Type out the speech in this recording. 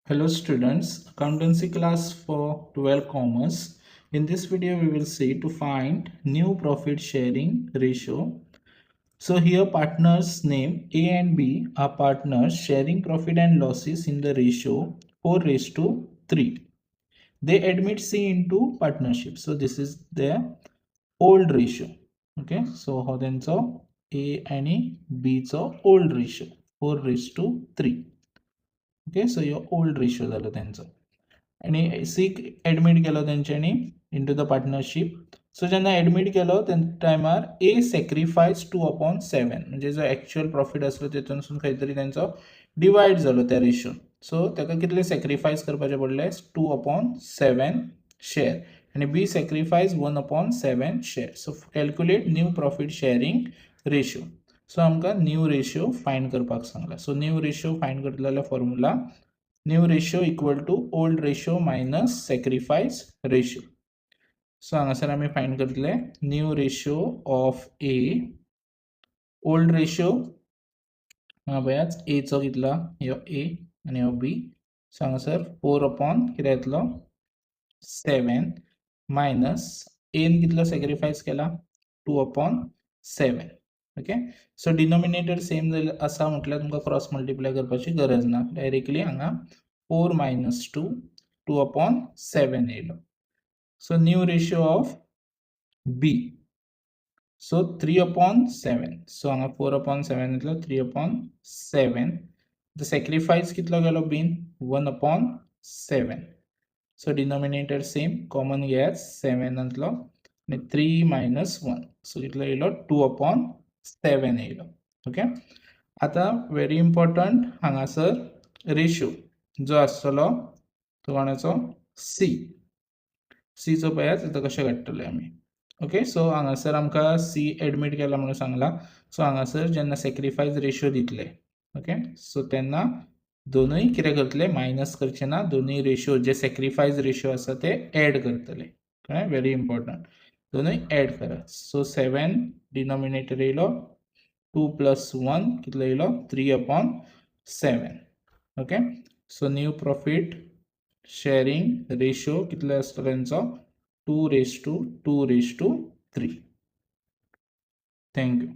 Hello students, accountancy class for 12 commerce. In this video we will see to find new profit sharing ratio. So here partners name A and B are partners sharing profit and losses in the ratio 4:3. They admit C into partnership. So this is their old ratio. Okay, so हो त्यांचो A आणि B चो old ratio 4:3. Okay, so yo old ratio जालो तेंचो आनी सीक admit केलो तेंच्यांनी इंटू the पार्टनरशीप. सो जेन्ना एडमीट केलो ते टायमार ए सॅक्रिफायस 2/7, म्हणजे जो एक्चुअल प्रॉफीट आसलो तेतूनसून खंय तरी तेंचो डिवायड जालो त्या रेशोन. सो ताका कितले सॅक्रिफायस करपाचे पडले? 2/7 शेअर. आनी B sacrifice 1/7 share. So calculate new profit sharing ratio. So आमकां न्यू रेशियो फायंड करपाक सांगला. सो न्यू रेशियो फायंड करतले जाल्यार formula, new ratio equal to old ratio minus sacrifice ratio. So हांगासर आमी फायंड करतले new ratio of A. Old ratio हांगा पळयात, एचो कितलो? ह्यो ए आनी हो बी. सो हांगासर फोर अपॉन कितें येतलो? सेवन. मायनस एन कितलो सॅक्रिफायस केला? 2/7. Okay, so denominator same आसा म्हटल्यार तुमकां क्रॉस मल्टिप्लाय करपाची गरज ना. डायरेक्टली हांगा 4 minus 2, 2/7 येयलो. So new ratio of B, so 3/7. So हांगा 4/7 येतलो, 3/7. The sacrifice कितलो केलो been? 1/7. So denominator same, common घेयात, सेवनांतलो आनी थ्री मायनस वन. सो कितलो येयलो? 2/7 येयलो. ओके, आतां व्हेरी इम्पॉर्टंट, हांगासर रेशियो जो आसतलो तो कोणाचो? सी. सीचो पळयात आतां कशें काडटले आमी. ओके, सो हांगासर आमकां सी एडमीट केला म्हणून सांगला. सो हांगासर जेन्ना सॅक्रिफायस रेशियो दितले, ओके, सो तेन्ना दोनूय कितें करतले? मायनस करचे ना. दोनूय रेशियो जे सॅक्रिफायस रेशियो आसा ते एड करतले. कळ्ळें? व्हेरी इम्पॉर्टंट, दोनूय एड करात. सो सेवन डिनॉमिनेटर येयलो, टू प्लस वन कितलो येयलो? 3/7. Okay, so new profit sharing ratio कितलो आसतलो तेंचो? 2 raise to 2 raise to 3. Thank you.